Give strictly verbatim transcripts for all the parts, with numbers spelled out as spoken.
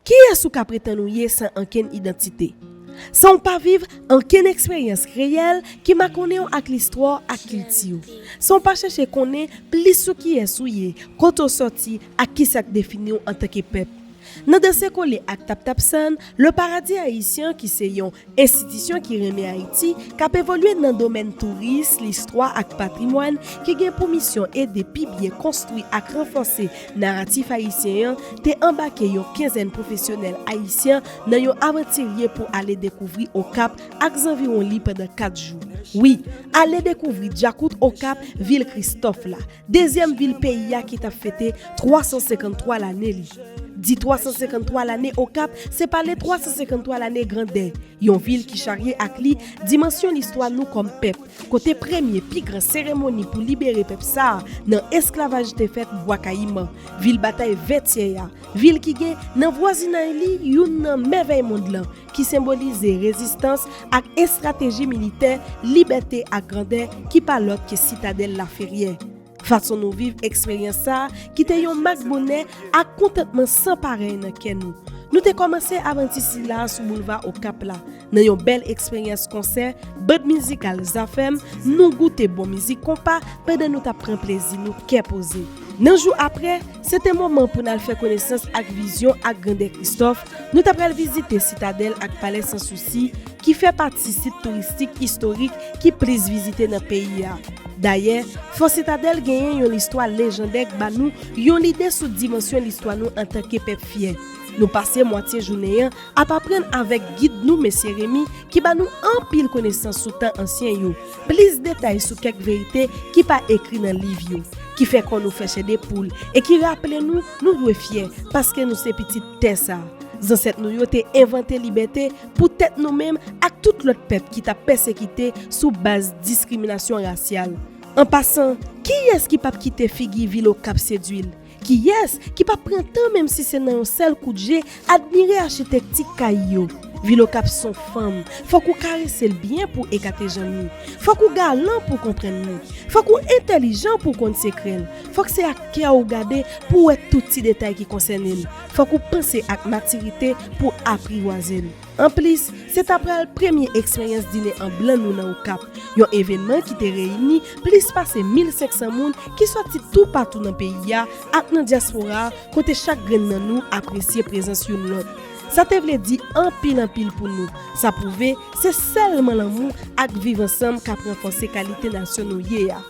Kiyès ou ka pretann ou ye san ankenn idantite? San w pa viv ankenn eksperyans reyèl ki makonnen w ak listwa w ak kilti w. San w pa chèche konnen plis sou kiyès ou ye, kote w sòti ak kisa k defini w antanke pèp. Nan Danse Kole ak Tap Tap Sèn, Le Paradis Haïtien, ki se yon enstitisyon ki renmen Ayiti, k ap evolye nan domèn touris, listwa ak patrimwàn, ki gen pou misyon ede pi byen konstwi ak ranfòse naratif ayisyen an, te anbake yon kenzèn pwofesyonèl ayisyen nan yon avantirye pou ale dekouvri Okap ak zanviwon li pandan kat jou. Wi, ale dekouvri djakout Okap, vil Kristòf la, dezyèm vil peyi a ki t ap fete twa san senkanntwa lane li. Di twa san senkanntwa lane Okap, se pale twa san senkanntwa lane grandè, yon vil ki charye ak li dimansyon listwa nou kòm pèp, kote premye pi gran seremoni pou libere pèp sa a nan esklavaj te fèt Bwa Kayiman, vil batay Vètyè a, vil ki gen nan vwazinay li youn nan mèvèy mond lan, ki senbolize rezistans ak estrateji militè, libète ak grandè ki pa lòt ke Sitadèl Laferyè. Fason nou viv eksperyans sa a kite yon mak bonè ak kontantman san parèy nan kè nou. Nou te kòmanse avanti sila a sou boulva Okap la, nan yon bèl eksperyans konsè, band mizikal Zafèm, nou goute bon mizik konpa pandan nou t ap pran plezi nou kè poze. Nan jou apre, se te moman pou n al fè konesans ak vizyon ak grandè Kristòf, nou ta pral vizite Sitadèl ak Palè Sansousi, ki fè pati sit touristik istorik ki plis vizite nan peyi a. Dayè, Fò Sitadèl genyen yon listwa lejandè k ba nou yon lide sou dimansyon listwa nou antanke pèp fyè. Nou pase mwatye jounen an ap aprann avèk gid nou, Mesye Remy, ki ba nou anpil konesans sou tan ansyen yo, plis detay sou kèk verite ki pa ekri nan liv yo, ki fè kò nou fè chèdepoul e ki raple nou nou dwe fyè paske nou se pitit tè sa a. Zansèt nou yo te envante libète pou tèt nou menm ak tout lòt pèp ki t ap pèsekite sou baz diskriminasyon rasyal. An pasan, kiyès ki p ap kite figi vil Okap sedui l? Kiyès ki p ap pran tan, menm si se nan yon sèl kout je, admire achitekti kay yo? Vil Okap se yon fanm, fòk ou karese l byen pou w ekate janm li. Fòk ou galan pou w konprann li. Fòk ou entèlijan pou w konn sekrè l. Fòk se ak kè w ou gade pou w wè tout ti detay ki konsène l. Fòk ou panse ak matirite pou w aprizwaze l. Anplis, se ta pral premye eksperyans dine an blan nou nan Okap, yon evènman ki te reyini plis pase mil senk san moun ki sòti toupatou nan peyi a ak nan dyaspora a, kote chak grenn nan nou apresye prezans youn lòt. Sa te vle di anpil anpil pou nou. Sa pwouve se sèlman lanmou ak viv ansanm k ap ranfòse kalite nasyon nou ye a.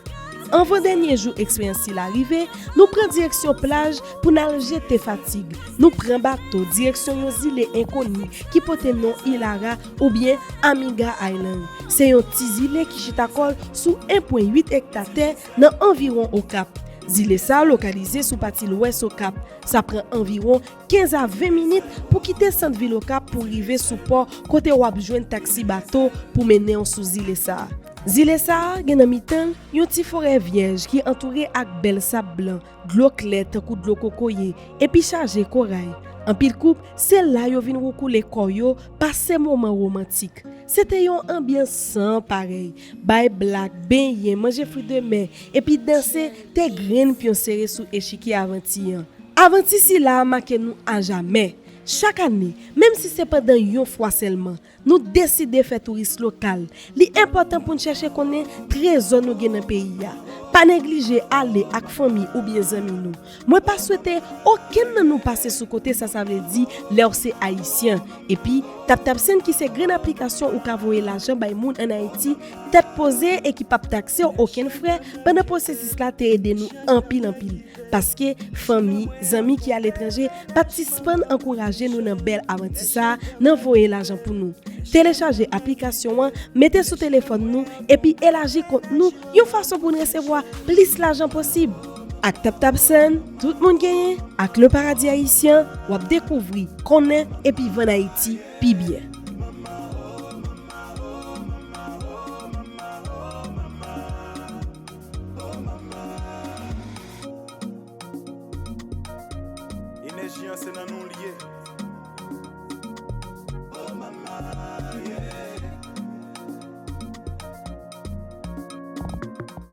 Anvan dènye jou eksperyans sila rive, nou pran direksyon plaj pou n al jete fatig. Nou pran bato direksyon yon zile enkoni ki pote non Ilara oubyen Amiga Island. Se yon ti zile ki chita kò l sou en pwen uit ekta tè nan anviwon Okap. Zile sa a lokalize sou pati lwès Okap. Sa pran anviwon kenz a ven minit pou kite sant vil Okap pou rive sou pò, kote w ap jwenn taksi bato pou mennen w sou zile sa a. Zile sa a gen nan mitan l yon ti forè vyèj ki antoure ak bèl sab blan, dlo klè tankou dlo kokoye, epi chaje koray. Anpil koup, se la yo vin woukoule kò yo, pase moman womantik. Se te yon anbyans san parèy. Bay blag, benyen, manje fri de mè, epi danse te grenn pyon sere sou echikye avanti an. Avanti sila a make nou ajamè. Chak ane, menm si se pandan yon fwa sèlman, nou deside fè touris lokal. Li enpòtan pou n chèche konnen trezò nou gen nan peyi a. Pa neglije ale ak fanmi oubyen zanmi nou. Mwen pa swete okenn nan nou pase sou kote sa, sa vle di lè w se Ayisyen. Epi, TapTapSend ki se grenn aplikasyon ou ka voye lajan bay moun ann Ayiti, tèt poze e ki p ap takse w okenn frè pandan pwosesis la te ede nou anpil anpil. Paske fanmi, zanmi ki aletranje pa t sispann ankouraje nou nan bèl avanti sa a nan voye lajan pou nou. Telechaje aplikasyon an, mete sou telefòn nou, epi elaji kont nou yon fason pou n resevwa plis lajan posib. Ak TapTapSend, tout moun genyen. Ak Le Paradis Haïtien, w ap dekouvri, konnen epi vann Ayiti pi byen. Enèji an se nan nou